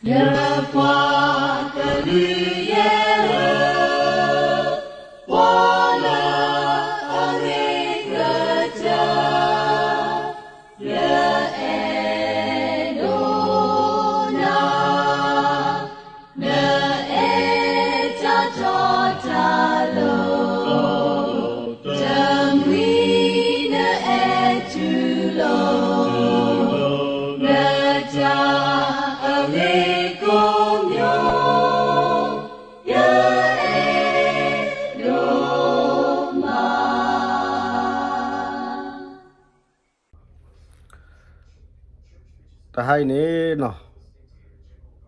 ယပှၤကလုာ်ယဲၢ်ဧၢ, ပှၤလၢအဂ့ၤကစၢ် ယအဲၣ်ဒိးနၤ, နအဲၣ်တၢ်တီတၢ်လိၤ, တမှံၤနအဲၣ်တူၢ်လိာ်, နတၢ်အဂ့ၤကိးမံၤ, ယအဲၣ်ဒိးမး. တဟါအံၤန့ၣ်နီၤ,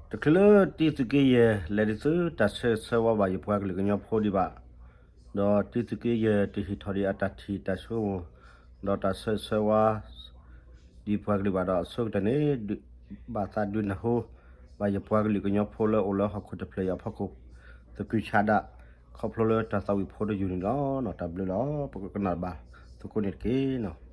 တချုးလၢတံသုးက့ယဲၢ် လဲၤဒုးသုတၢ်ဆၢဂ့ၤဆၢဝါဘၣ်ယပှၤကလုာ်ကညီဖိဒံးဘၣ်, ဒီးတံသုးက့ယဲၢ်တဟ့ၣ်ထီၣ်ဒံးအတၢ်ထံၣ်တၢ်ဆိကမိၣ်, ဒီးတၢ်ဆၢဂ့ၤဆၢဝါ ဒ်ပှၤကလုာ်ဘၣ်ဒီးအဆိကတၢၢ်န့ၣ်, ဘၣ်သးဒုးနၢ်ဟူ ဘၣ်ယပှၤကလုာ်ကညီဖိလၢအိၣ်လၢဟီၣ်ခိၣ်တဖျၢၣ်အံၤအဖီခိၣ် သကုၤဆးဒး, ခီဖျိလၢတၢ်သးဝံၣ်ဖိတယုၢ်န့ၣ်လီၤ. တၢ်ဘျုးလီၤ. ပကကနၣ်ဘၣ်သကိးန့ၣ်တက့ၢ်နီၤ.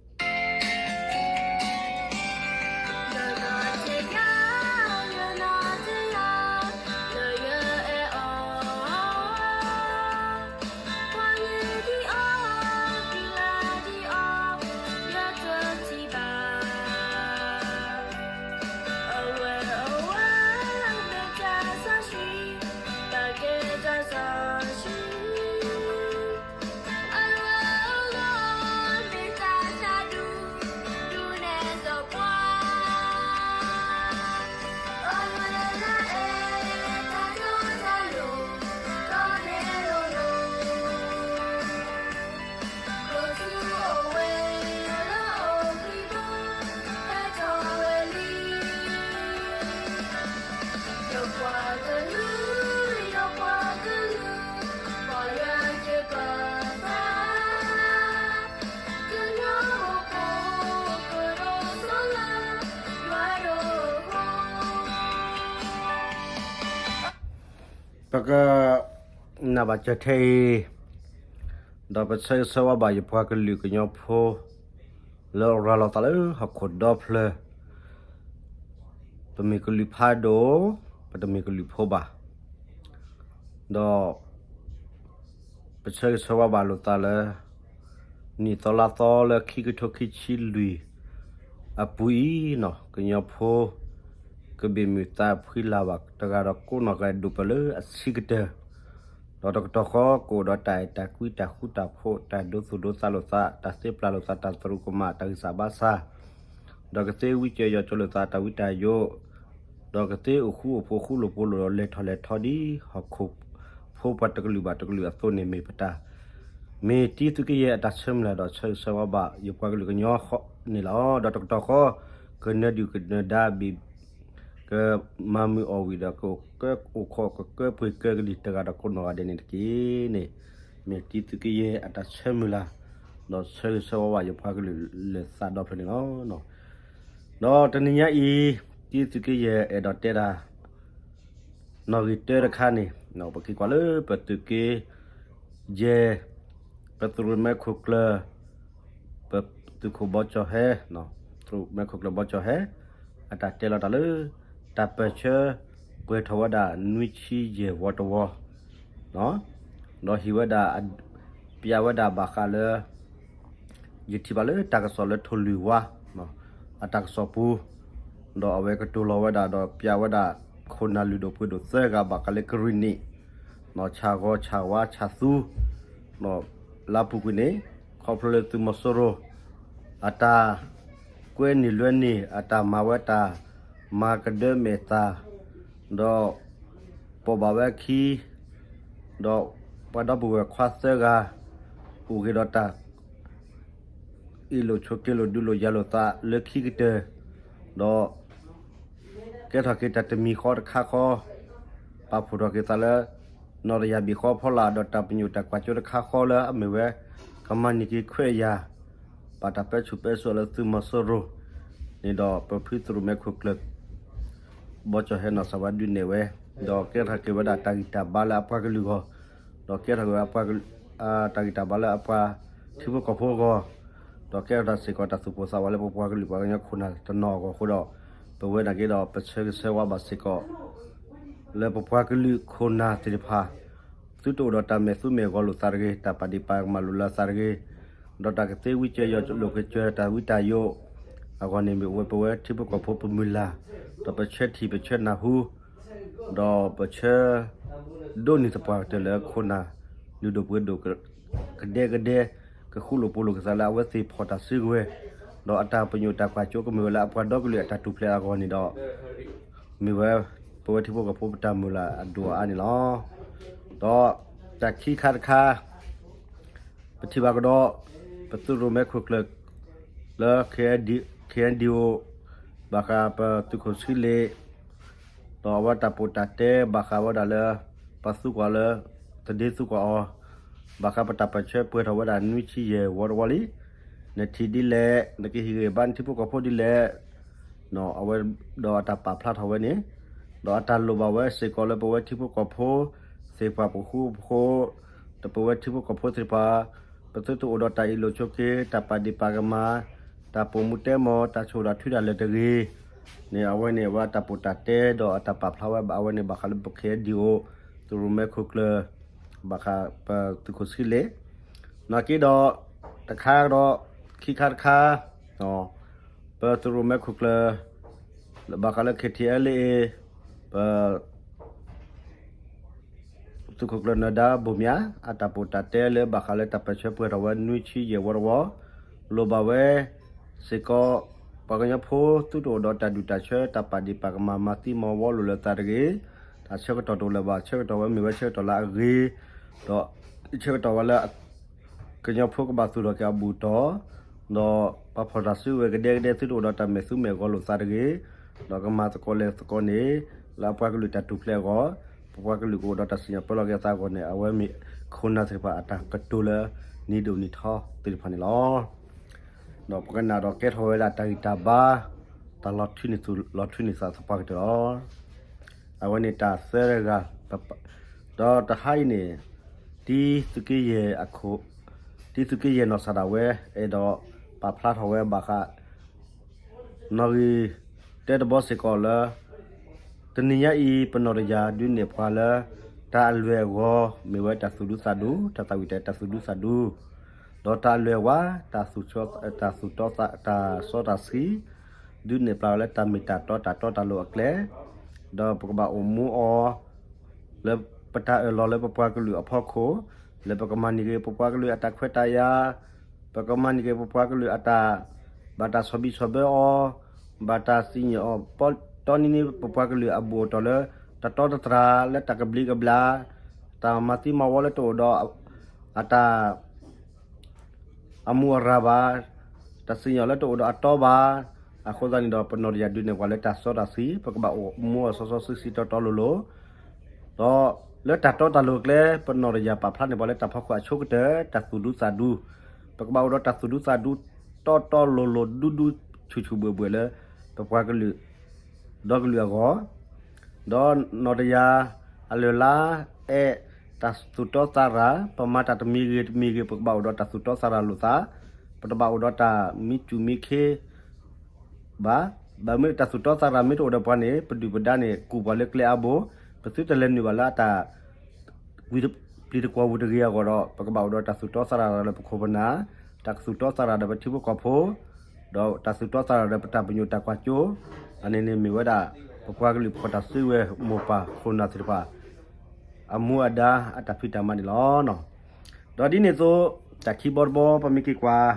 ပက နၢ်ဘၣ်စၢၤထဲအံၤ, ဒီးပဆၢဂ့ၤဆၢဝါဘၣ်ယပှၤကလုာ်ကညီဖိ လၢအရၤလီၤသးလၢဟီၣ်ခိၣ်ဒီဖျၢၣ်, ပမ့ၢ်ကလုာ်ဖးဒိၣ်, ပတမ့ၢ်ကလုာ်ဖိဘၣ်, ဒီး ပဆၢဂ့ၤဆၢဝါဘၣ်လိာ်သးလၢ နံၣ်သီလါသီလၢခံကထိခံဆံလွံၢ်အပူၤအံၤနီၤ, ကညီဖိ ကဘ့ၣ်မုၢ်သးဖှံလၢ်ဘၣ်တဂၤဒီးကိးနီၢ်ဂၤဒဲးဒိၣ်ပၢၢ်လၢအဆံးကတၢၢ်, ဒီးတကတီၢ်ဃီ ကအိၣ်ဒီးတၢ်အဲၣ်တၢ်ကွံ တၢ်ဃူတၢ်ဖိး တၢ်ဒိသူၣ်ဒိသးလိာ်သး တၢ်သ့ပျၢ်လိာ်သး တၢ်သရူးကမၣ် တၢ်ဂံၢ်စၢ်ဘါစၢ်, ဒီးကသ့ဝံစၢၤယီၤကၠီလိာ်သး တၢ်ဝံတၢ်ယိး, ဒီးကသ့အိၣ်ဃူအိၣ်ဖိး ဃူလိာ်ဖိးလိာ်ဒီး လဲၤထီၣ်လဲၤထီဒ်ဟီၣ်ခိၣ်ဖိပှၤတကလုာ်ဘၣ်တကလုာ်အသိးန့ၣ်မ့ၢ်ပတၢ်, မ့ၢ်တံသုးက့ယဲၢ်အတၢ်ဆၢမုၢ်လၢ်ဒီး ဆၢဂ့ၤဆၢဝါဘၣ်ယပှၤကလုာ်ကညီန့ၣ်လီၤ. ဒီးတကတီၢ်ဃီ ကနၢၤဒုၣ်ကနၢၤဒါဘ့ၣ် ကမၤမုာ်အီၣ်ဝံၤဒီး ကအိၣ်ကၢအိၣ်ခီ ကကၢပှ့ၤကၢကလံၤတဂၤဒီးကိးနီၢ်ဂၤဒဲးန့ၣ်တက့ၢ်န့ၣ်, မ့ၢ်တံသုးက့ယဲၢ်အတၢ်ဆၢမုၢ်လၢ်, ဒီးဆၢဂ့ၤဆၢဝါဘၣ်ယပှၤကလုာ်လၢသးဒီဖျၢၣ်န့ၣ်လီၤ. ဒီးတနံၤညါအံၤ တံသုးက့ယဲၢ်အဲၣ်ဒိးတဲဒၣ် နီၣ်ဂံၢ်တၢတခါန့ၣ် ပက့ၤကွၢ်လၢပသုးက့ယဲၢ် ပသုးရိၣ်မဲခိၣ်ကျၢၢ် ပသုးခိၣ်ဘီကၠီၣ်ဟဲ, သုးရိၣ်မဲခိၣ်ကျၢၢ်ဘီကၠီၣ်ဟဲ အတၢ်တဲလီၤတၢ်လၢ တၢ်ပၢၢ်ဆၢပှဲၤထီၣ်ဝဲဒၣ်နွံဆံယဲၢ်ဝီတဝီ ဒီးဟ့ၣ်ဝဲဒၣ် ပျးဝဲဒၣ်ဘၣ်ဃးလၢ ယထံၣ်ဘၣ်လၢတၢ်ကစီၣ်လၢထိၣ်လွံၢ်ဝါ အတၢ်ကစီၣ်ပူၤ, ဒီးအဝဲကတိၤလီၤဝဲဒၣ် ဒီးပျးဝဲဒၣ် ခိၣ်နၢ်လုၢ်ဒိၣ်ပှ့ၤဒိၣ်သၢဂၤဘၣ်ဃးလၢကရံၣ်နံၣ် ဆၣ်ဂီၤ ဆၣ်ဝါ ဆၣ်သူ ဒီးလါပူၤကွံာ်န့ၣ် ခီဖျိလၢသုးမီၤစိရိၤ အတၢ်ကွဲန့ၢ်လွဲန့ၢ် အတၢ်မၤဝဲတၢ်မၤကဒၢမဲာ်သၣ် ဒီး ပိာ်ဘၣ်ဝဲခံ ဒီးပှၤဒီပုၢ်ဝဲၢ်ခွါသၢဂၤ အိၣ်ဂ့ၤဒီးတၢ် အ့ၣ်လိာ်ဆိးက့လိာ်ဒုးလိာ်ယၤလိာ်သးလၢခံကတၢၢ်, ဒီး ကဲထီၣ်က့ၤတၢ်တမံၤဃီတခါဃီ, ပာ်ဖှိၣ်ထီၣ်က့ၤသးလၢ နီၢ်တယၢ်ဘ့ၣ်ဃီဖီလာ် ဒီးတၢ်ပညိၣ်တၢ်ကွၢ်စိတခါဃီလၢအမ့ၢ်ဝဲ ကမၤန့ၢ်က့ၤခွဲးယာ် ဘၣ်တၢ်ပၢဆူၣ်ပၢစိးလၢသုးမီၤစိရိၤန့ၣ်ဒီး ပဖုသုးရိၣ်မဲခိၣ်ကျၢၢ် ဘီကၠီၣ်ဟဲနီၢ်စၢ်ဝဲဒုးနဲၣ်ဝဲ, ဒီးကဲထီၣ်က့ၤဝဲဒၣ်တၢ်ဂံၢ်တၢ်ဘါလၢအပှၤကလုာ်အဂီၢ်, ဒီးကဲထီၣ်က့ၤဝဲ တၢ်ဂံၢ်တၢ်ဘါလၢအပှၤထံဖိကီၢ်ဖိအဂီၢ်, ဒီးကဲထီၣ်တၢ်စ့ၢ်ကီးတၢ်သူၣ်ပိၢ်သးဝးလၢပပှၤကလုာ်ပှၤကညီခိၣ်နၢ်တနီၤအဂီၢ်အဃိဒီး, ပဝဲဒၣ်က့ၤဒီးပဆၢဂ့ၤဆၢဝါဘၣ်စ့ၢ်ကီး လၢပပှၤကလုာ်ခိၣ်နၢ်သ့ၣ်တဖၣ် သုတအိၣ်ဒီးတၢ်မဲာ်သူမဲာ်ဂီၤလိာ်သးတဂ့ၤ, တၢ်ပာ်ဒံးပာ်ကမၣ်လိာ်လၢသးတဂ့ၤ, ဒီးတၢ်ကသ့ဝံကၢယီၤလိာ်ကစၢၤတၢ်ဝံတၢ်ယိး အဂီၢ်န့ၣ်မ့ၢ်ဝဲပဝဲထံဖိကီၢ်ဖိပမုၢ်လၢ်, ဒီးပဆၢထံၣ်ပဆၢနၢ်ဟူ, ဒီးပဆၢ ဒိးန့ၢ်သပှၢ်ကတၢၢ်လၢခိၣ်နၢ် လုၢ်ဒိၣ်ပှ့ၤဒိၣ် ကဒဲကဒဲ ကဃူလိာ်ဖိးလိာ်က့ၤသးလၢအဝဲသ့ၣ်ဖီၣ်တၢ်စုကဝဲၤ, ဒီးအတၢ်ပညိၣ်တၢ်ကွၢ်စိကမ့ၢ်ဝဲလၢအပှၤဒီကလုာ်အတၢ်ထူၣ်ဖျဲးအဂီၢ်န့ၣ်ဒီး မ့ၢ်ဝဲ ပဝဲထံဖိကီၢ်ဖိပတၢ်မုၢ်လၢ်အဒိၣ်အအါန့ၣ်လီၤ. ဒီးတၢ်ခံခါတခါ ပထံၣ်ဘၣ်ကဒီး ပသုးရိၣ်မဲခိၣ်ကျၢၢ် လၢ ခ့ၣ်အဲၣ်ဒံၣ်အိၣ် ဘၣ်ဃးပသုးခိၣ်ဆှံလ့ၣ် ဒီးအဝဲတၢ်ပိာ်တၢ်တဲဘၣ်ဃးဝဲဒၣ်လၢ ပှၤသံကွၢ်လၢ သဒ့သံကွၢ်အီၤ ဘၣ်ဃးပတၢ်ပၢၢ်ဆၢပှဲၤထီၣ်ဝဲဒၣ်နွံဆံယဲၢ်ဝီတဝီလံ. နထံၣ်ဒ်လဲၣ်, နကဟ့ၣ်ဂံၢ်ဘါနထံဖိကီၢ်ဖိဒ်လဲၣ်, အဝဲဒီးအတၢ်ပာ်ဖျါထီၣ်ဝဲန့ၣ်, ဒီးအတၢ်လိၣ်ဘၣ်ဝဲစ့ၢ်ကီးလၢပဝဲထံဖိကီၢ်ဖိသ့ၣ်တဖၣ် ပဃူဖိ ဒီးပဝဲထံဖိကီၢ်ဖိသ့ၣ်တဖၣ် ပသုတအိၣ်ဒီးတၢ်အ့ၣ်လိာ်ဆိးက့, တၢ်ပာ်ဒံးပာ်ကမၣ်, တၢ်ပိာ်မူတဲမီၤ, တၢ်ဆိၣ်တၢ်ထုတၢ်လဲၤတဂ့ၤန့ၣ် အဝဲန့ၣ် အဝဲတၢ်ပိာ်တၢ်တဲဒီးအတၢ်ပာ်ဖျါဝဲဘၣ်အဝဲန့ၣ် ဘၣ်ဃးလၢပခ့ၣ်အဲၣ်ဒံၣ်အိၣ် သုးရိၣ်မဲခိၣ်ကျၢၢ် ဘၣ်ဃးပသုးခိၣ်ဆှံလ့ၣ်, နာ်က့ဒီး တခါဒီး ခံခါတခါ ပသုးရိၣ်မဲခိၣ်ကျၢၢ် ဘၣ်ဃးလၢ ခ့ၣ်ထံၣ်အဲလ်အ့ၣ် ပ သုးခိၣ်ကျၢၢ်နၢၤဒါဘိၣ်မၠး အတၢ်ပိာ်တၢ်တဲလၢဘၣ်ဃးလၢတၢ်ပၢၢ်ဆၢပှဲၤထီၣ်ဝဲနွံဆံယဲၢ်ဝီတဝီ, လိၣ်ဘၣ်ဝဲစ့ၢ်ကီး ပှၤကညီဖိသုတအိၣ်ဒီးတၢ်ဒူၣ်တၢ်ဆၢ တၢ်ပာ်ဒံးပာ်ကမၣ် မၤသံမၤဝီလိာ်လၢသးတဂ့ၤ, တၢ်ဆၢကတီၢ်တအိၣ်လၢၤဘၣ်, ဆၢကတီၢ်ဝဲမ့ၢ်ဝဲဆၢကတီၢ်လၢအဂ့ၤ, ဒီးဆၢကတီၢ်ဝဲလၢ ကညီဖိကဘၣ်သူၣ်ထီၣ်က့ၤအဘူၣ်တီၢ်, ဒီးပှၤဖီၣ်တၢ်စုကဝဲၤကဒဲကဒဲ သုတအိၣ်ဒီးတၢ်မဲာ်သူမဲာ်ဂီၤလိာ်သးတဂ့ၤ, ဒီးကမၤသကိးလဲၤသကိးန့ၣ် လၢအပှၤကလုာ်တၢ်ထူၣ်ဖျဲးအဂီၢ်, ပပှၤကလုာ်ကအိၣ်ဒီးတၢ်စံၣ်ညီၣ်ပၢလီၤက့ၤအသးအဂီၢ်န့ၣ် အဝဲမ့ၢ်ခိၣ်နၢ်သ့ၣ်တဖၣ်အတၢ်ကတိၤလၢနံၤဒိၣ်နံၤထီသ့ၣ်တဖၣ်န့ၣ်လီၤ. ဒီးပကနၣ်ဒီးကဲထီၣ်ဝဲဒၣ်တၢ်ဂံၢ်တၢ်ဘါ တၢ်လီၤထွံၣ်န့ၢ်သူၣ်လီၤထွံၣ်န့ၢ်သးသပှၢ်ကတၢၢ်လီၤ. အဝဲန့ၣ်တၢ်သၢဂၤ, ဒီးတဟါအံၤန့ၣ် တံသုးက့ယဲၢ်အခိၣ်, တံသုးက့ယဲၢ်နီၢ်စၢ်ဒၣ်ဝဲ အဲၣ်ဒိးပာ်ဖျါထီၣ်ဝဲဘၣ်ဃး နီၣ်ဂံၢ်တၢတဘီစ့ၢ်ကီးလၢ တနံၤညါအံၤ ပနီၢ်တယၢ်ဒုးနဲၣ်ပှၤလၢ တၢ်အလွဲၢ်အဂီၢ် မ့ၢ်ဝဲတၢ်သူၣ်ဒူသးဒူ, တၢ်သးဝံၣ်တၢ်အဲၣ်တၢ်သူၣ်ဒူသးဒူ, ဒီးတၢ်အလွဲၢ်ဝါ တၢ်သူၣ်, တၢ်သူၣ်တီ, တၢ်စီတၢ်ဆှံ ဒုးနဲၣ်ပျးဝဲလၢတၢ်မ့ၢ်တၢ်တီတၢ်တီတၢ်လိၤအကျဲ, ဒီးပကဘၣ်အိၣ်မူအီၤ လၢပတၢ်အၢၣ်လီၤလၢပပှၤကလုာ်အဖီခိၣ်, လၢပကမၤန့ၢ်က့ၤပပှၤကလုာ်အတၢ်ခွဲးတၢ်ယာ်, ပကမၤန့ၢ်က့ၤပပှၤကလုာ်အတၢ် ဘၣ်တၢ်ဆီၣ်ဘံၣ်ဆီၣ်ဘၢအီၤ, ဘၣ်တၢ်စံၣ်ညီၣ်အီၤ ပတီနံၤန့ၣ် ပပှၤကလုာ်အဘူၣ်အတီၢ်လၢ တၢ်တီတတြၢ်လၢတၢ်ကဘျံးကဘျၣ်, တၢ်မၤသံမၤဝီလၢတအိၣ်ဒီး အတၢ် အမူအရၢ်ဘၣ်, တၢ်စံၣ်ညီၣ်လၢတအိၣ်ဒီးအတီဘၣ်, အဃိသတးန့ၣ်ဒီး ပနီၢ်တယၢ်ဒုးနဲၣ်ပှၤလၢတၢ်စီတၢ်ဆှံ, ပကဘၣ်အိၣ်မူအီၤစီစီဆှံဆှံတီတီလိၤလိၤ, ဒီးလၢတၢ်တီတၢ်လိၤအကျဲ ပနီၢ်တယၢ်ပာ်ဖျါန့ၢ်ပှၤလၢတၢ်ဖီခိၣ်အဆိကတၢၢ် တၢ်သူၣ်ဒူသးဒူ, ပကဘၣ်အိၣ်ဒီးတၢ်သူၣ်ဒူသးဒူ တီတီလိၤလိၤဒူဒူဆူၣ်ဆူၣ်ဘှဲၣ်ဘှဲၣ်လၢ ပပှၤကလုာ် ဒီကလုာ်အဂီၢ်, ဒီးနီၢ်တယၢ်အလၢာ်လါ အဲၣ်တၢ်သူၣ်တီသးရၤ, ပမၤတၢ်တမံၤဂ့ၤတမံၤဂ့ၤ ပကဘၣ်အိၣ်ဒီးတၢ်သူၣ်တီသးရၤလိာ်သး, ပတဘၣ်အိၣ်ဒီးတၢ်မံစူၣ်မံခ့ဘၣ်. ဘၣ်မနုၤတၢ်သူၣ်တီသးရၤမ့ၢ်တအိၣ်ဒီးပှၤန့ၣ် ပဒုၣ်ပဒါန့ၣ် ကူၣ်ပှၤလၢကျဲအါဘိ, ပသုတလဲၤနုာ်ဘၣ်လၢအတၢ် ဝံၤပျံၤတကွီၢ်ဝံၤတဂ့ၤအဂီၢ်ဒီး ပကဘၣ်အိၣ်ဒီးတၢ်သူၣ်တီသးရၤလၢပခိၣ်ပနၢ်, တၢ်သူၣ်တီသးရၤဒီးပထံဖိကီၢ်ဖိ, ဒီးတၢ်သူၣ်တီသးရၤဒီးပတၢ်ပညိၣ်တၢ်ကွၢ်စိ, အန့ၣ်န့ၣ်မ့ၢ်ဝဲဒၣ် ပပှၤကလုာ်ဖီၣ်တၢ်စုကဝဲၤမိၢ်ပၢ်ခိၣ်နၢ်သ့ၣ်တဖၣ် အမူအဒါအတၢ်ဖံးတၢ်မၤန့ၣ်လီၤ. ဒီးဒ်န့ၣ်အသိး တၢ်ခံဘီတဘီ ပမ့ၢ်က့ၤကွၢ်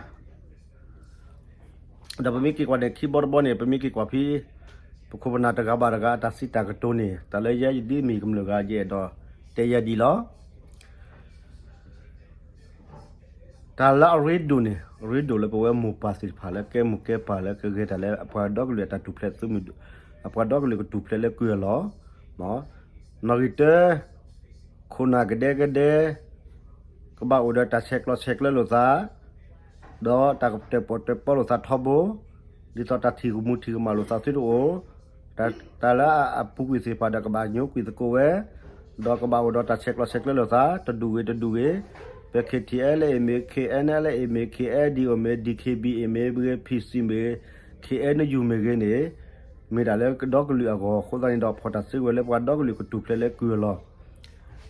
ဒီးပမ့ၢ်က့ၤကွၢ်ဒီးခံဘီတဘီန့ၣ် ပမ့ၢ်က့ၤကွၢ်ဖဲ ပခိၣ်ပနၢ်တဂၤဘၣ်တဂၤအတၢ်စံးတၢ်ကတိၤန့ၣ် တၢ်လၢယဲယဒ်မ့ၢ်ကမျၢၢ်ဂၤ ယအဲၣ်ဒိးတဲယဲဒ်လီၤ. တၢ်လၢအရ့ဒိၣ်န့ၣ် အရ့ဒိၣ်လၢပဝဲမိၢ်ပၢ်သ့ၣ်တဖၣ်လၢကဲမိၢ်ကဲပၢ်လၢကဂဲၤတၢ်လၢအပှၤဒီကလုာ်အတၢ်ထူၣ်ဖျဲးသုးမုၢ်, အပှၤဒီကလုာ်ကထူၣ်ဖျဲးလၢကုၢ်အလီၢ်, နီၣ်ဂံၢ်တၢ ခိၣ်နၢ်ကဒဲကဒဲ ကဘၣ်အိၣ်ဒီးတၢ်ဆဲးကျိးဆဲးကျၢလိာ်သး, ဒီးတၢ်ကတဲာ်ပီၣ်တဲာ်ပီလိာ်သးထီဘိ, ဒ်သိးတၢ်ထံၣ်ကမူထံၣ်ကမၣ်လိာ်သးသုတအိၣ်, တၢ်လၢအပူၤကွံာ်သ့ၣ်တဖၣ်ဒီးကဘၣ်ညိကွံာ်သကိးဝဲ, ဒီးကဘၣ်အိၣ်ဒီးတၢ်ဆဲးကျိးဆဲးကျၢလိာ်သး တဒူၣ်ဂ့ၤတဒူၣ်ဂ့ၤ, ပ ခ့ၣ်ထံၣ်အဲလ်အ့ၣ် မ့ၢ် ခ့ၣ်အဲၣ်အဲလ်အ့ၣ် မ့ၢ် ခ့ၣ်အဲၣ်ဒံၣ်အိၣ် မ့ၢ် ဒံၣ်ခ့ၣ်ဘံၣ်အ့ၣ် မ့ၢ် ပဂ့ၤ ဖံၣ်စံၣ် မ့ၢ် ခ့ၣ်အဲၣ်နယူၣ် မ့ၢ်ဂ့ၤန့ၣ် မ့ၢ်ဒၣ်လၢကဒီကလုာ်အဂီၢ်အဃိသတးန့ၣ်ဒီး ဖီၣ်တၢ်စုကဝဲၤလၢပှၤဒီကလုာ်ကတူၢ်ဖျဲးလၢကုၢ်အလီၢ်,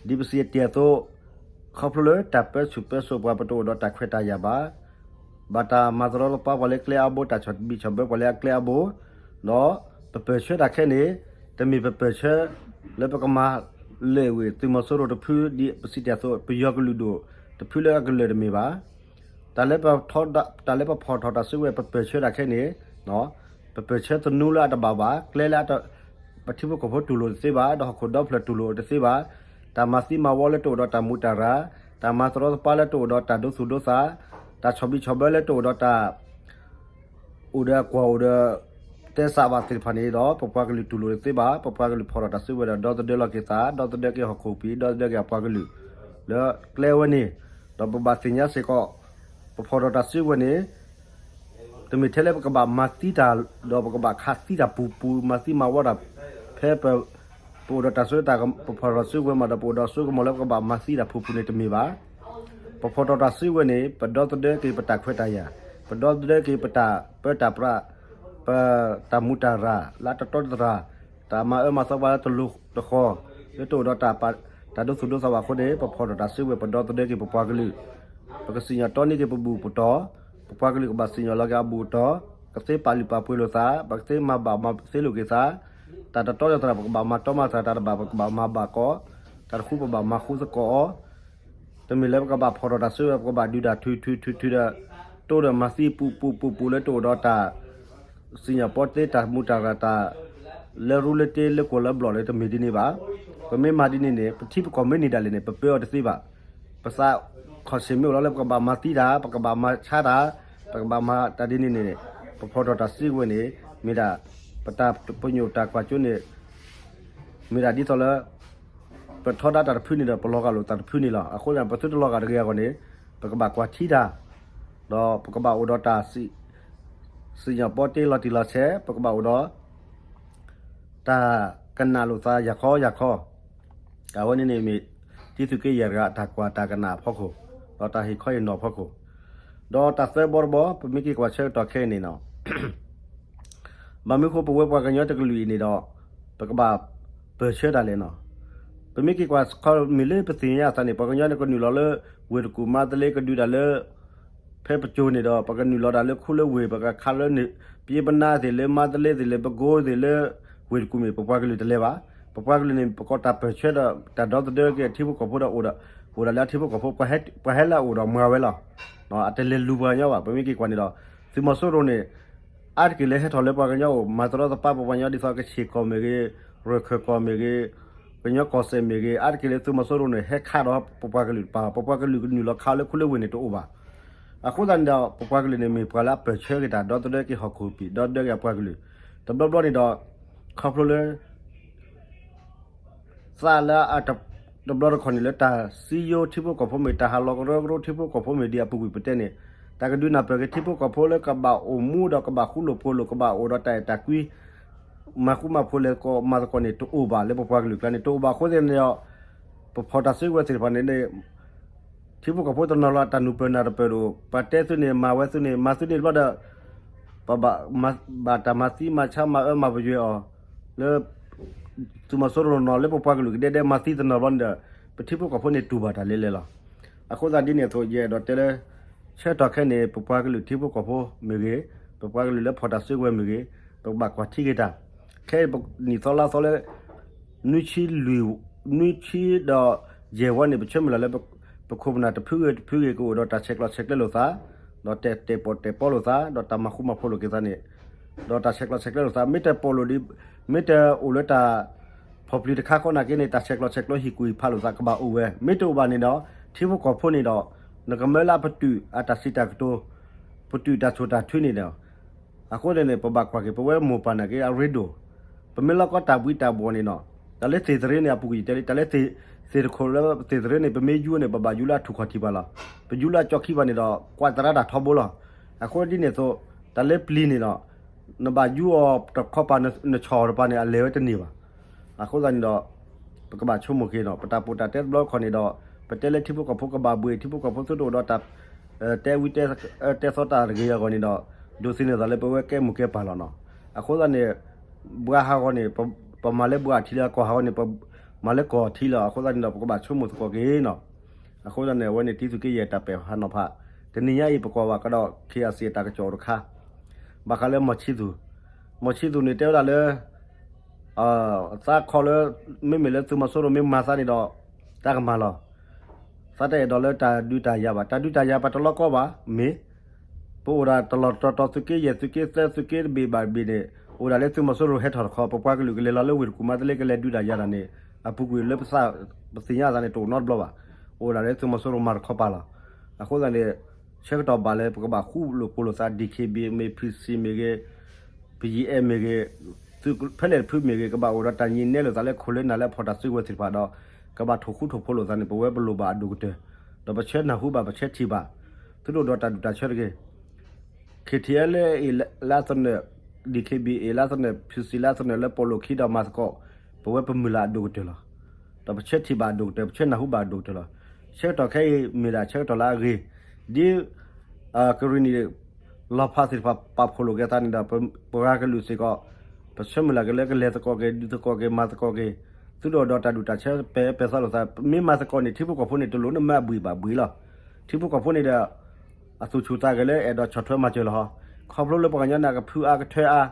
ဒ်ပစံးတ့ၢ်အသိး, ခီဖျိလၢတၢ်ပၢဆူၣ်ပၢစိးပှၤပတအိၣ်ဒီးတၢ်ခွဲးတၢ်ယာ်ဘၣ်, ဘၣ်တၢ်မၤတရီတပါပှၤလၢကျဲအါဘိ တၢ်ဆီၣ်ဘံၣ်ဆီၣ်ဘၢပှၤလၢအကျဲအါဘိ, ဒီးပပၢၢ်ဆၢတၢ်ခဲန့ၣ်, တမ့ၢ်ပပၢၢ်ဆၢလၢပကမၤလၢာ်ဝံၤသုးမီၤစိရိၤတဖုဒ်ပစံးတ့ၢ်အသိး ပယီၤကလုာ်ဒိၣ်တဖုလၢအကလၢာ်တမ့ၢ်ဘၣ်. တၢ်လၢပဖီၣ်ထီၣ်တၢ်စုကဝဲၤပပၢၢ်ဆၢတၢ်ခဲန့ၣ်, ပပၢၢ်ဆၢသနူလၢအတဘၣ်ဘၣ်, ကျဲလၢပထံဖိကီၢ်ဖိတူၢ်လိာ်တသ့ဘၣ်, ဒီးဟီၣ်ခိၣ်ဒီဖျၢၣ်တူၢ်လိာ်တသ့ဘၣ်, တၢ်မၤသံမၤဝီလၢတအိၣ်ဒီးတၢ်မူးတၢ်ရၢ်, တၢ်မၤတရီတပါလၢတအိၣ်ဒီးတၢ်ဒိသူၣ်ဒိသး, တၢ်ဆီၣ်ဘံၣ်ဆီၣ်ဘၢလၢတအိၣ်ဒီးတၢ် အိၣ်ဒီးအကွီၢ်အိၣ်ဒီး တဲစးဘၣ်သ့ၣ်တဖၣ်န့ၣ်ဒီး ပပှၤကလုာ်တူၢ်လိာ်တသ့ဘၣ်. ပပှၤကလုာ်ဖီၣ်ထီၣ်တၢ်စုကဝဲၤဒီး ဒီသဒၢလီၤက့ၤသး, ဒီသဒၢက့ၤဟီၣ်ခိၣ်ပံၤ, ဒီသဒၢက့ၤအပှၤကလုာ် လၢကျဲဝဲန့ၣ်, ဒီးပဘၣ်သ့ၣ်ညါစ့ၢ်ကီး ပဖီၣ်ထီၣ်တၢ်စုကဝဲၤန့ၣ် တမ့ၢ်ထဲလၢပကဘၣ်မၤသံတၢ်, ဒီးပကဘၣ်ခးသံတၢ်ပူၤပူၤ, မၤသံမၤဝီတၢ်, ဖဲပ, ပအိၣ်ဒီးတၢ်စိတၢ်က, ပဖီၣ်ထီၣ်စုကဝဲၤမးဒီး ပအိၣ်ဒီးစိကမီၤလၢပကဘၣ်မၤသံတၢ်ပူၤပူၤန့ၣ်တမ့ၢ်ဘၣ်. ပဖီၣ်ထီၣ်တၢ်စုကဝဲၤန့ၣ် ပဒီသဒၢက့ၤပတၢ်ခွဲးတၢ်ယာ်, ပဒီသဒၢက့ၤပတၢ်ပၢတၢ်ပြး, ပတၢ်မူးတၢ်ရၢ် လၢတတီတတြၢ်, တၢ်မၤအၢမၤသီပှၤလၢတလိၤတဃီၤ, လၢတအိၣ်ဒီးတၢ်ပာ်, တၢ်ဒိသူၣ်ဒိသးဘၣ်အဃိန့ၣ် ပဖီၣ်ထီၣ်တၢ်စုကဝဲၤ ပဒီသဒၢက့ၤပပှၤကလုာ်, ပကစံၣ်ညီၣ်တီန့ၢ်က့ၤပဘူၣ်ပတီၢ်, ပပှၤကလုာ်ကဘၣ်စံၣ်ညီၣ်လီၤက့ၤအဘူၣ်အတီၢ်, ပကသ့ပာ်လုၢ်ပာ်ပှ့ၤလိာ်သး, ပကသ့မၤဘၣ်မၤသ့လိာ်က့ၤသး, တၢ်တတီတတြၢ် ပကဘၣ်မၤတီမၤသး, တၢ်တဘၣ်ပကဘၣ်မၤဘၣ်ကီး, တၢ်တဃူပဘၣ်မၤဃူသကိးအီၤ, တမ့ၢ်လၢပကဘၣ်ဖီၣ်ထီၣ်တၢ်စုကဝဲၤ ပကဘၣ်ဒုးတၢ်ထုထုထုထုဒီး, တိဒီးမၤသံပူၤပူၤပူၤပူၤလၢတအိၣ်ဒီးတၢ် စံၣ်ညီၣ်ပီတ့တၢ်မူးတၢ်ရၢ်တၢ် လၢရူလၢတ့လၢကွီၢ်လၢဘျီၣ်လၢတမ့ၢ်ဒ်န့ၣ်ဘၣ်. ပမ့ၢ်မၤဒ်န့ၣ်န့ၣ် ပထံပကီၢ်မ့ၢ်န့ၢ်ဒၣ်လဲာ်န့ၣ် ပပၢအီၤတသ့ဘၣ်. ပသးခီၣ်ဆ့ၣ်မ့ၢ်အိၣ်လီၤလၢပကဘၣ်မၤသံတၢ်, ပကဘၣ်မၤဆါတၢ်, ပကဘၣ်မၤတၢ်ဒ်န့ၣ်န့ၣ်, ပဖီၣ်ထီၣ်တၢ်စုကဝဲၤန့ၣ် မ့ၢ်ဒၣ် ပတၢ်ပညိၣ်တၢ်ကွၢ်စိန့ၣ် မ့ၢ်ဒၣ်ဒ်သိးလၢ ပထီဒါတၢ်တဖုန့ၣ်ဒီး ပလီၤဂာ်လိာ်သးတဖုန့ၣ်လီၤ. အဃိသတး ပသုတလီၤဂာ်တဂ့ၤအဂီၢ်န့ၣ် ပကဘၣ်ကွၢ်ထံတၢ်, ဒီးပကဘၣ်အိၣ်ဒီးတၢ် စံၣ်ညီၣ်ပီတ့လီၤတံၢ်လီၤဆဲး, ပကဘၣ်အိၣ်ဒီး တၢ်ကနၣ်လိာ်သးယၤခီယၤခီ, အဝဲန့ၣ်န့ၣ်မ့ၢ် တံၤသုးက့ယဲၢ်တဂၤ တၢ်ကွၢ်တၢ်ကနၣ်အဖီခိၣ်, ဒီးတၢ်ဟ့ၣ်ခီဟ့ၣ်နီၤအဖီခိၣ်, ဒီးတၢ်သၢဘီတဘီ ပမ့ၢ်က့ၤကွၢ်ဆၢကတီၢ်ခဲအံၤန့ၣ်နီၤ ဘၣ်မနုၤဃိပဝဲပှၤကညီတကလုာ်အံၤန့ၣ်ဒီး ပကဘၣ်ပၢၢ်ဆၢတၢ်လဲၣ်နီၤ. ပမ့ၢ်က့ၤကွၢ်ခီမ့ၢ်လၢပသ့ၣ်ညါအသးန့ၣ် ပှၤကညီန့ၣ်ကနုာ်လီၤလၢ ဝ့ၢ်တကူၣ်မါသလ့ ကဒုးတၢ်လၢ ဖဲပကၠိၤန့ၣ်ဒီး ပကနုာ်လီၤတၢ်လၢခူလၢဝ့ၢ် ပကခးလၢ ပယ့ပနါသ့ၣ်လၢမါသလ့သ့ၣ်လၢပကိသ့ၣ်လၢ ဝ့ၢ်တကူၣ်မ့ၢ် ပပှၤကလုာ်တလဲၤဘၣ်. ပပှၤကလုာ်န့ၣ် ပကီၢ်တၢ်ပၢၢ်ဆၢဒီး တၢ်ဒီသဒၢက့ၤအထံဖိကီၢ်ဖိဒီး အိၣ်ဒီးလၢအထံဖိကီၢ်ဖိ ပှၤဟဲလၢအအိၣ်ဒီးမၤဝဲလီၤ. အတလဲၤလူၤပှၤကညီဘၣ်. ပမ့ၢ်က့ၤကွၢ်န့ၣ်ဒီး သုးမီၤစိရိၤန့ၣ် အါတက့ၢ်လၢဟဲထီၣ်လၢပှၤကညီအိၣ် မၤတရီတပါပပှၤကညီ ဒ်သိးကဆ့ၣ်ကီၢ်မ့ၢ်ဂ့ၤ, ရၢၢ်ခၢၣ်ကီၢ်မ့ၢ်ဂ့ၤ, ကညီကီၢ်စဲၣ်မ့ၢ်ဂ့ၤ, အါတက့ၢ်လၢသုးမီၤစိရိၤန့ၣ် ဟဲခးဒီးပပှၤကလုာ်တပၤ, ပပှၤကလုာ်ကနုာ်လီၤခးလၢခူလၢဝ့ၢ်န့ၣ်တအိၣ်ဘၣ်. အဃိသတးန့ၣ်ဒီး ပပှၤကလုာ်န့ၣ်မ့ၢ်ပှၤလၢအပၢၢ်ဆၢက့ၤတၢ် ဒီသဒၢက့ၤဟီၣ်ခိၣ်ပံၤ ဒီသဒၢက့ၤအပှၤကလုာ် တဘျီဘျီန့ၣ်ဒီး ခီဖျိလၢ သးလၢအ တဘျီတခီၣ်န့ၣ်လၢတၢ်စံယိထံဖိကီၢ်ဖိမ့ၢ် တၢ်ဟးလီၤကရၢကရိထံဖိကီၢ်ဖိမ့ၢ်ဒ်အပူၤကွံာ်ပတဲန့ၣ် တၢ်ကဒုးနၢ်ပၢၢ်က့ၤထံဖိကီၢ်ဖိလၢကဘၣ်အိၣ်မူဒီးကဘၣ်ဃူလိာ်ဖိးလိာ် ကဘၣ်အိၣ်ဒီးတၢ်အဲၣ်တၢ်ကွံ မၤဃူမၤဖိးလဲၤသကိးမၤသကိးန့ၣ် တအိၣ်ဘၣ်လၢပပှၤကလုာ်ကျါန့ၣ် တအိၣ်ဘၣ်အဃိသတးန့ၣ်ဒီး ပဖီၣ်တၢ်စုကဝဲၤသ့ၣ်တဖၣ်န့ၣ် ထံဖိကီၢ်ဖိတနီၤလီၤ တၢ်နုာ်ပၢၢ်နၢ်တပၢၢ်တအိၣ်, ပှၤတဲသုန့ၣ် မၤဝဲသုန့ၣ် မၤသုန့ၣ်တဘျီဒီး ပဘၣ်တၢ်မၤသံမၤဆါမၤအၢမၤပယွဲအီၤ လၢ သုးမီၤစိရိၤနီၤ လၢပပှၤကလုာ်ကဒဲဒဲ မၤသံတနီၤဘျီန့ၣ်ဒီး ပထံဖိကီၢ်ဖိန့ၣ်တူၢ်ဘၣ်တၢ်လဲၤလဲၤလီၤ. အဃိသတးဒ်န့ၣ်အသိး ယအဲၣ်ဒိးတဲလၢ ဆၢကတီၢ်ခဲအံၤန့ၣ် ပပှၤကလုာ်ထံဖိကီၢ်ဖိမ့ၢ်ဂ့ၤ, ပပှၤကလုာ်လၢဖီၣ်တၢ်စုကဝဲၤမ့ၢ်ဂ့ၤ, ပကဘၣ်ကွၢ်ထံက့ၤတၢ် ခဲအံၤပနံၣ်သီလါသီလၢ နွံဆံလွံၢ်, နွံဆံဒီးယဲၢ်ဝီန့ၣ် ပဆၢမုၢ်လၢ်လၢ ပခိၣ်ပနၢ်တဖုဂ့ၤတဖုဂ့ၤ ကအိၣ်ဒီးတၢ်ဆဲးကျိးဆဲးကျၢလိာ်သး, ဒီးတဲာ်တဲာ်ပီၣ်တဲာ်ပီလိာ်သး ဒီးတၢ်မၤဃူမၤဖိးလိာ်က့ၤသးန့ၣ်, ဒီးတၢ်ဆဲးကျိးဆဲးကျၢလိာ်သး မ့ၢ်တပိာ်လိာ်ဒ်, မ့ၢ်တအိၣ်လၢတၢ် ဖီၣ်ပျံၤတခါဃီနာ်က့န့ၣ် တၢ်ဆဲးကျိးဆဲးကျၢဟံၣ်ကူၣ်ဟံၣ်ဖးလိာ်သးကဘၣ်အိၣ်ဝဲ, မ့ၢ်တအိၣ်ဘၣ်န့ၣ်ဒီး ထံဖိကီၢ်ဖိန့ၣ်ဒီး နကမၢလၢအပတုာ်အတၢ်စံးတၢ်ကတိၤ, ပတုာ်တၢ်ဆိၣ်တၢ်ထုန့ၣ်ဒီး အဃိန့ၣ်န့ၣ် ပဘၣ်ကွၢ်က့ၤ ပဝဲမိၢ်ပၢ်နာ်က့အရ့ဒိၣ်, ပမ့ၢ်လီၤကီတၢ်ဘှံးတၢ်ဘှီၣ်န့ၣ်နီၤ, တၢ်လၢသ့ၣ်သရ့န့ၣ် အပူၤကွံာ်ယတဲလံ တၢ်လၢသ့ၣ်တခိၣ်လၢသ့ၣ်တရ့န့ၣ် ပမ့ၢ်ယူန့ၣ် ပဘၣ်ယူလၢအထူၣ်ခီၣ်ထံးဘၣ်လီၤ. ပယူလၢအကၠီခံဘၣ်န့ၣ်ဒီး ကွၢ်သရၣ်တၢ်ထီဘိလီၤ. အဃိဒ်န့ၣ်အသိး တၢ်လၢပျံၤန့ၣ်နီၤ, နဘၣ်ယူအီၤတခီပၤ နဆီၣ်အီၤတပၤန့ၣ် အလဲၤဝဲတန့ၢ်ဘၣ်. အဃိသတးန့ၣ်ဒီး ပကဘၣ်ဆိကမိၣ်က့ၤနီၤ, ပတၢ်ပိာ်တၢ်တဲတဘျီတခီၣ်န့ၣ်ဒီး ပတဲလၢထံဖိကီၢ်ဖိကဘၣ်ဘှံး ထံဖိကီၢ်ဖိသုတအိၣ်ဒီးတၢ် တဲဝံတဲသီတၢ်တဂ့ၤအဂီၢ်န့ၣ်ဒီး ဒိးသန့ၤသးလၢပဝဲကဲမိၢ်ကဲပၢ်လီၤနီၤ. အဃိသတးန့ၣ် ဘှါဟးဂီၤန့ၣ် ပမၤလၢဘှါအထံလီၤ, ကီၢ်ဟးဂီၤန့ၣ် ပမၤလၢကီၢ်အထံလီၤ. အဃိသတးန့ၣ်ဒီး ပကဘၣ်ဆိကမိၣ်သကိးက့ၤနီၤ. အဃိသတးန့ၣ် အဝဲန့ၣ် တံၤသူၣ်က့ယဲၢ်တၢ်ပဲာ်ဟးနီၤဖး, တနံၤညါအံၤ ပကွၢ်ဘၣ်ကဒီး ခ့အစ့ၣ် တၢ်ကစီၣ်အိၣ်တခါ, ဘၣ်ဃးလၢမီၢ်ဆံသူၣ်, မီၢ်ဆံသူၣ်န့ၣ် တဲဝဲဒၣ်လၢ သးခီလၢ မ့မ့ၢ်လၢသုးမီၤစိရိၤမ့ၢ်မၤသးန့ၣ်ဒီး သးကမၤလီၤ. သးတအဲၣ်ဒိးလၢတၢ်ဒုးတၢ်ယၤဘၣ်, တၢ်ဒုးတၢ်ယၤပှၤတလီၤကီဘၣ်, မ့ၢ် ပအိၣ်ဒၣ်တလီၢ်တတီၤတီၤ သုးက့ယဲၢ် သုးက့သၢ သုးက့တဘ့ၣ်ဘၣ်တဘ့ၣ်န့ၣ် အိၣ်ဒၣ်လၢသုးမီၤစိရိၤဟဲထီၣ်တခီ, ပပှၤကလုာ်ကလဲၤလီၤလၢဝ့ၢ်တကူၣ်မးတလ့ ကလဲၤဒုးတၢ်ယၤတၢ်န့ၣ် အပူၤကွံာ်လၢပသ့ၣ်ညါသးန့ၣ် တအိၣ်နီတဘျီဘၣ်. အိၣ်ဒၣ်လၢသုးမီၤစိရိၤမၤတခီပၤလီၤ. အဃိသတးန့ၣ် ဆၢကတီၢ်ဘၣ်လၢ ပကဘၣ်ဃူလိာ်ဖိးလိာ်သး DKBA မ့ၢ် PC မ့ၢ်ဂ့ၤ ပယံအဲၣ်မ့ၢ်ဂ့ၤ, ဖဲလဲၣ်တဖုမ့ၢ်ဂ့ၤ ကဘၣ်အိၣ်ဒီးတၢ်ညံးနဲလိာ်သးလၢခိၣ်လၢနၢ်လၢအဖီၣ်တၢ်စုကဝဲၤသ့ၣ်တဖၣ်ဒီး ကဘၣ်ထိၣ်ဃူထိၣ်ဖိးလိာ်သးန့ၣ် ပဝဲပလိၣ်ဘၣ်အဒိၣ်ကတၢၢ်, ဒီးပဆၢနၢ်ဟူဘၣ် ပဆၢထံၣ်ဘၣ်, သုတအိၣ်ဒီးတၢ်ဒူၣ်တၢ်ဆၢတဂ့ၤ. ခ့ထံအဲလ့ လၢအသနၢၣ်, DKBA လၢအသနၢၣ်, PC လၢအသနၢၣ် လၢပီၣ်လိၣ်ခံဒီးမၤသကိး, ပဝဲပမုၢ်လၢ်အဒိၣ်ကတၢၢ်လီၤ. ဒီးပဆၢထံၣ်ဘၣ်အဒိၣ်ကတၢၢ်, ပဆၢနၢ်ဟူဘၣ်အဒိၣ်ကတၢၢ်လီၤ. ဆၢကတီၢ်ခဲအံၤ မ့ၢ်ဒၣ်ဆၢကတီၢ်လၢအဂ့ၤ, ဒ် ကရံၣ်နံၣ် လီၤဖးသ့ၣ်တဖၣ်ပာ်ဖှိၣ်လိာ်က့ၤသးန့ၣ်ဒီး ပပှၤကလုာ်စ့ၢ်ကီး ပဆၢမုၢ်လၢ်က့ၤလၢကလဲၤသကိးက့ၤ ဒုးသကိးက့ၤ မၤသကိးက့ၤ, သုတအိၣ်ဒီးတၢ်ဒူၣ်တၢ်ဆၢပဲာ်ပဲာ်သးလိာ်သး, မ့ၢ်မၤသကိးန့ၣ် ထံဖိကီၢ်ဖိန့ၣ် တလိၣ်နမၤအဘှံးဘၣ်ဘှံးလီၤ. ထံဖိကီၢ်ဖိန့ၣ်ဒီး အသူၣ်ဆူၣ်သးဂဲၤလၢအဲၣ်ဒိးဆီၣ်ထွဲမၤစၢၤလီၤဟီ, ခီဖျိလၢပှၤကညီန့ၣ် အကဖုအါကထၢအါ,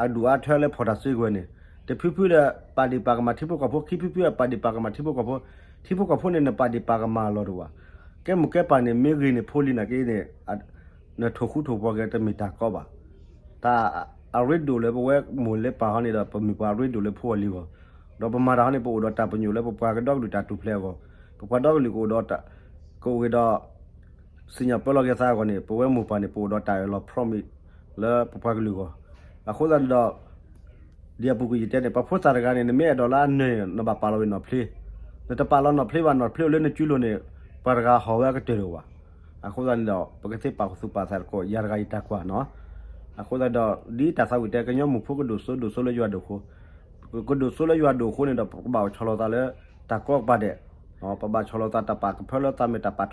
အဒူၣ်အါထၢလၢဖီၣ်တၢ်စုကဝဲၤန့ၣ်, တဖုဖုဒီး ပာ်ဒ့ၣ်ပာ်ကမၣ်ထံဖိကီၢ်ဖိ, ခံဖုဖုပာ်ဒ့ၣ်ပာ်ကမၣ်ထံဖိကီၢ်ဖိ, ထံဖိကီၢ်ဖိန့ၣ် နပာ်ဒ့ၣ်ပာ်ကမၣ်အလီၢ်တအိၣ်ဘၣ်. ကဲမိၢ်ကဲပၢ်န့ၣ် မ့ၢ်ဂ့ၤန့ၣ် ဖိလံၤနာ်က့န့ၣ် နထိၣ်ဃူထိၣ်ဖိးက့ၤတမ့ၢ်တၢ်ကီဘၣ်. တၢ်အရ့ဒိၣ်လၢပဝဲမိၢ်လၢပၢ်ဟီန့ၣ်ဒီး ပမ့ၢ်ပှၤအရ့ဒိၣ်လၢဖိအလံၤအဂီၢ်, ဒီးပမၤတၢ်ဟီန့ၣ် ပအိၣ်ဒီးတၢ်ပညိၣ်လၢပပှၤကဒီကလုာ်တၢ်ထူၣ်ဖျဲးအဂီၢ်, ပပှၤဒီကလုာ်ကအိၣ်ဒီး ကအိၣ်က့ၤဒီး စံၣ်ညီၣ်ပၢလီၤက့ၤသးအဂီၢ်န့ၣ် ပဝဲမိၢ်ပၢ်န့ၣ် ပအိၣ်ဒီးတၢ်အၢၣ်လီၤ promise လၢပပှၤကလုာ်အဂီၢ်, အဃိသတးန့ၣ်ဒီး ဒ်အပူၤကွံာ်ယတဲန့ၣ် ပှၤဖိသၣ်တဂၤန့ၣ် နမ့ၢ်အဲၣ်ဒိးလၢအနၢၤ နဘၣ်ပာ်လီၤဝံၤနီၣ်ဖျ့, နတပာ်လီၤနီၣ်ဖျ့ဘၣ် နီၣ်ဖျ့အိၣ်လၢနစုလိၤန့ၣ် ပှၤတဂၤဟီၣ်ဝဲအကတၢၢ်တအိၣ်ဘၣ်. အဃိသတးန့ၣ်ဒီး ပကသ့ပာ်ခူသူၣ်ပာ်သးသကိး ယၤတဂၤယတၢ်ကွၢ်နီၤ. အဃိသတးဒီး ဒ်တၢ်သးဝံၣ်တဲ ကညီမုၢ်ဖိကဒိၣ်စိဒိၣ်စိလၢယွၤဒိၣ်အဃိ, ကဒိၣ်စိလၢယွၤဒိၣ်အဃိန့ၣ်ဒီး ပကဘၣ်အိၣ်ဆီၣ်လီၤသးလၢ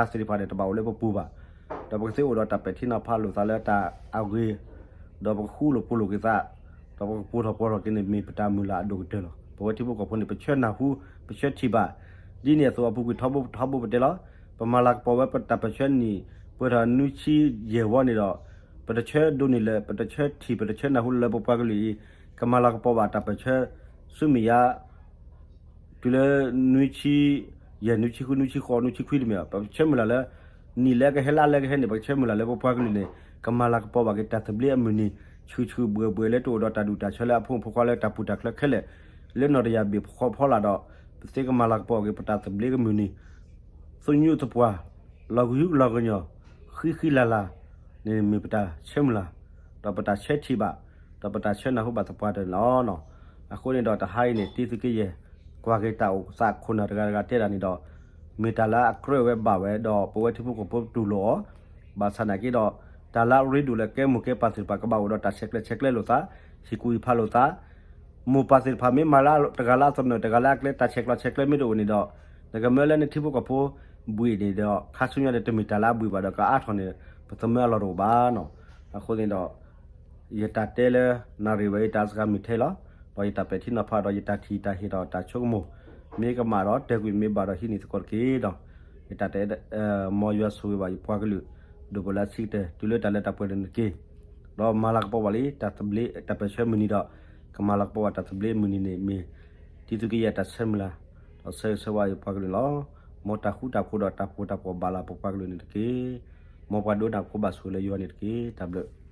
တၢ်ကီကပၤဒဲး, ပဘၣ်ဆီၣ်လီၤသးတၢ်ပာ်ကဖၢလၢသးမ့ၢ် တၢ်ပာ်ထီၣ်ထီသးမ့ၢ် ယၤသ့ၣ်တဖၣ်န့ၣ် တဘၣ်အိၣ်လၢပပူၤဘၣ်. ဒီးပကသ့အိၣ်ဒီးတၢ်ပဲာ်ထံနီၤဖးလိာ်သးလၢတၢ်အဂ့ၤ, ဒီးပကဃူလိာ်ဖိးလိာ်က့ၤသး, ဒီးပကပူၤထီၣ်ပှီၤထီၣ်က့ၤန့ၣ် မ့ၢ်ပတၢ်မုၢ်လၢ်အဒိၣ်ကတၢၢ်လီၤ. ပဝဲထံဖိကီၢ်ဖိန့ၣ် ပဆၢနၢ်ဟူ ပဆၢထံၣ်ဘၣ်, ဒ်န့ၣ်အသိးအပူၤကွံာ်ထီဘိထီဘိပတဲလီၤ. ပမၤလၤကပီၤဝဲပတၢ်ပၢၢ်ဆၢနံၣ် ပှဲၤထီၣ်နွံဆံယဲၢ်ဝီန့ၣ်ဒီး ပတဆၢဒိးန့ၢ်လၢ ပတဆၢထံၣ် ပတဆၢနၢ်ဟူလၢပပှၤကလုာ်အံၤ ကမၤလၤကပီၤဘၣ်တၢ်ပၢၢ်ဆၢဆူမဲာ်ညါ တုၤလၢ နွံဆံယဲၢ် နွံဆံဃု နွံဆံဃိး နွံဆံခွံတမ့ၢ်ဘၣ်. ပဆၢမုၢ်လၢ်လၢ နံၣ်လၢကဟဲလၢလၢကဟဲန့ၣ် ပကဆၢမုၢ်လၢ်လၢပပှၤကလုာ်န့ၣ် ကမၤလၤကပီၤဘၣ်က့ၤတၢ်သဘျ့အမုၢ်နံၤ ဆူၣ်ဆူၣ်ဘှဲၣ်ဘှဲၣ်လၢတအိၣ်ဒီးတၢ်ဒူၣ်တၢ်ဆၢလၢအဖိမုၣ်ဖိခွါလၢတၢ်ပူၤတၢ်ချၢခဲလၢာ် လၢနီၣ်တယၢ်ဘ့ၣ်ဖီဖီလာ်ဒီး ပသ့ကမၤလၤကပီၤက့ၤပတၢ်သဘျ့ကမုၢ်နံၤ သူၣ်ညူသပှၢ် လီၤကဟုကလီၤကညီၤ ဃံဃံလၤလၤန့ၣ်မ့ၢ်ပတၢ်ဆၢမုၢ်လၢ် ဒီးပတၢ်ဆၢထံၣ်ဘၣ် ဒီးပတၢ်ဆၢနၢ်ဟူဘၣ်သပှၢ်တၢၢ်န့ၣ်လီၤ. အဃိန့ၣ်ဒီးတဟါအံၤန့ၣ် တံၤသကိးယဲၢ် ကွၢ်က့ၤတၢ်အိၣ်သးခိၣ်နၢ်တဂၤတဂၤတဲဒၣ်န့ၣ်ဒီး မ့ၢ်တၢ်လၢအကြၢးဝဲဘၣ်ဝဲဒီး ပဝဲထံဖိကီၢ်ဖိတူၢ်လိာ်အီၤ ဘၣ်ဆၣ်နာ်က့ဒီး တၢ်လၢအရ့ဒိၣ်လၢကဲမိၢ်ကဲပၢ်သ့ၣ်တဖၣ် ကဘၣ်အိၣ်ဒီးတၢ်ဆဲးကျိးဆဲးကျၢလိာ်သး ဟ့ၣ်ကူၣ်ဟ့ၣ်ဖးလိာ်သး မိၢ်ပၢ်သ့ၣ်တဖၣ်မ့ၢ်မၤလၢတဂၤလၢအသနၢၣ် တဂၤလၢအကျဲ တၢ်ဆဲးကျိးဆဲးကျၢမ့ၢ်တအိၣ်န့ၣ်ဒီး နကမၢလၢနထံဖိကီၢ်ဖိဘှံးန့ၣ်ဒီး ခါဆူညါဒီးတမ့ၢ်တၢ်လၢအဘှံးဘၣ်ဒီး ကအါထီၣ်န့ၣ် ပသမၢအလီၢ်တအိၣ်ဘၣ်နီၤ. အဃိန့ၣ်ဒီး ယတၢ်တဲလၢနၣ်ရံၣ်ဝဲအံၤ တၢ်စှၤမုၢ်ထဲလီၤ. ဒီးယတၢ်ပဲာ်ထံနီၤဖးဒီး ယတၢ်ထံၣ်တၢ်ဟ့ၣ်ဒီးတၢ်ဆိကမိၣ် မ့ၢ်ကမၣ်ဒီး တဲာ်ကွံာ်မ့ၢ်ဘၣ်ဒီး ဟံးန့ၢ်သကိးတက့ၢ်ဒီး ယတၢ်တဲ မ်ယွၤဆိၣ်ဂ့ၤဘၣ်ယပှၤကလုာ် ဒိၣ်ပလၢအဆံးကတၢၢ် တုၤလၢတၢ်လၢတၢ်ပှဲၤန့ၣ်တက့ၢ်. ဒီးမၤလၤကပီၤဘၣ်လံ တၢ်သဘျ့ တၢ်ပၢၢ်ဆၢမုၢ်နံၤဒီး ကမၤလၤကပီၤဘၣ်တၢ်သဘျ့မုၢ်နံၤန့ၣ်မ့ၢ် တံၤသကိးယဲၢ်တၢ်ဆၢမုၢ်လၢ် ဒီးဆၢဂ့ၤဆၢဝါယပှၤကလုာ်လီၤ. မ်တၢ်ဃူတၢ်ဖိးဒီးတၢ်ပီၤတၢ်ပှီၤဘၣ်လၢပပှၤကလုာ်န့ၣ်တက့ၢ်. မ်ပှၤဒိကနၣ်ဖိဘၣ်ဆိၣ်ဂ့ၤလၢယွၤန့ၣ်တက့ၢ်. တၢ်ဘျုး